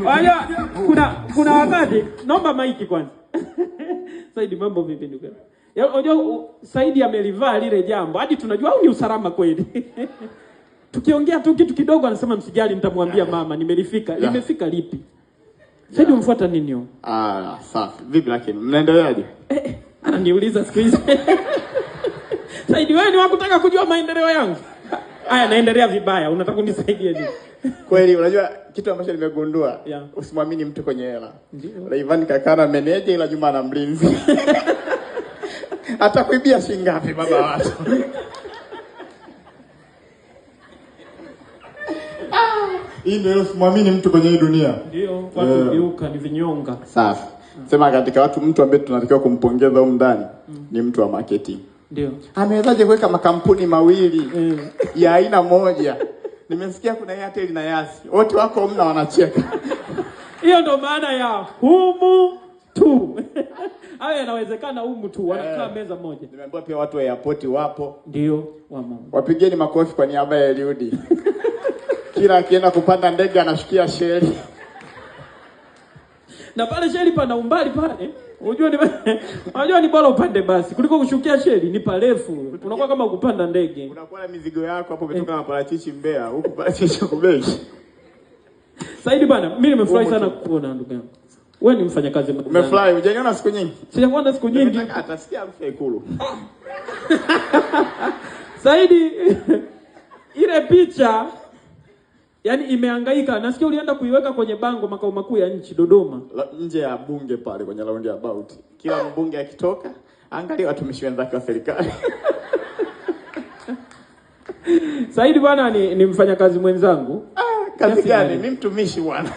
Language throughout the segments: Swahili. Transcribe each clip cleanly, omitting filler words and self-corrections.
Wajua, kuna wakati naomba maiki kwanza. Saidi, mambo vipi ndugu yangu? Unajua Saidi amelivaa lile jambo hadi tunajua au ni usalama kweli. Tukiongea tu kitu kidogo anasema msijali, nitamwambia mama nimelifika. Yeah. Limefika lipi? Saidi, umfuata nini huyo? Ah, safi. Vipi lakini mnaendeleaje? Ananiuliza siku hizi. Saidi, wewe ni wakutaka kujua maendeleo yangu? Haya, naendelea vibaya, unataka kunisaidie nini? Kweli unajua kitu ambacho nimegundua, Yeah. usimwamini mtu kwenye hela. Ndio. Rayvanny kakana meneja ila Juma ana mlinzi. Atakuibia shilingi ngapi baba watu? Hii ndio usimwamini mtu kwenye hii dunia. Ndio, watu geuka ni vinyonga. Safi. Sema katika watu mtu ambaye tunatakiwa kumpongeza humu ndani ni mtu wa marketing. Ndio. Amewezaje kuweka makampuni mawili ya aina moja? Nimesikia kuna Airtel na Yas. Wote wako mna wanacheka. Hiyo ndo maana ya humu tu. Hayo yanawezekana humu tu, wanakaa meza moja. Nimeambiwa pia watu wa airport wapo. Ndio wa Mungu. Wapigeni makofi kwa niaba ya Eliudi. Kila akienda kupanda ndege anashukia sheli. Na pale sheli pana umbali pale. Unajua ni bora upande basi kuliko kushukia sheli, ni parefu. Unakuwa kama kupanda ndege. Unakuwa na mizigo yako hapo, umetoka na parachichi Mbeya, huku parachichi Kubeki. Saidi bana, mimi nimefurahi sana kukuona ndugu yangu. Wewe ni mfanyakazi mwenzangu. Umefurahi, hujaniona siku nyingi? Sijakuona siku nyingi. Nimetaka atasikia harufu ya Ikulu. Saidi, ile picha yani imehangaika. Nasikia ulienda kuiweka kwenye bango makao makuu ya nchi Dodoma. Nje ya bunge pale kwenye round about. Kila mbunge akitoka, angalia watumishi wenzake wa serikali. Saidi bwana ni mfanyakazi mwenzangu. Ah, kazi gani? Mimi mtumishi bwana.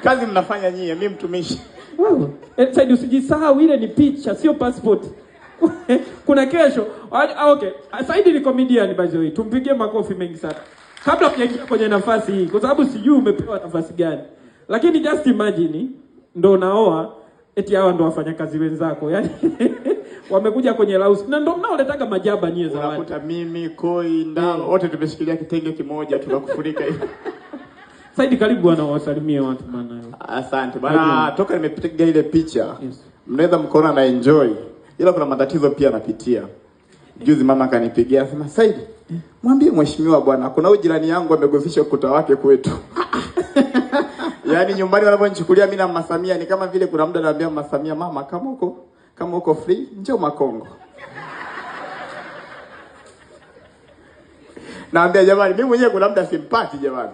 Kazi mnafanya nyie, mimi mtumishi. Wewe, Saidi usijisahau, ile ni picha sio passport. Kuna kesho. Okay. Saidi ni comedian by the way. Tumpigie makofi mengi sana. Kabla hujaingia kwenye nafasi hii, kwa sababu sijui umepewa nafasi gani. Lakini just imagine ndo naoa eti hawa ndo wafanyakazi wenzako. Yaani wamekuja kwenye house na ndo mnaoletaga majaba nyie zawadi. Unakuta mimi, Koi, Ndalo wote tumeshikilia kitenge kimoja tunakufunika hivi. Saidi, karibu bwana, wasalimie watu bwana. Asante bwana, toka nimepiga ile picha. Yes. Mnaweza mkaona na enjoy. Ila kuna matatizo pia napitia. Juzi mama akanipigia akasema, Saidi, mwambie mheshimiwa bwana, kuna huyu jirani yangu amegofisha ukuta wake kwetu. Yaani nyumbani wanaponichukulia mimi na Mama Samia ni kama vile kuna muda naambia Mama Samia, mama kama uko free njoo Makongo. Naambia jamani, mimi mwenyewe kuna muda simpati jamani.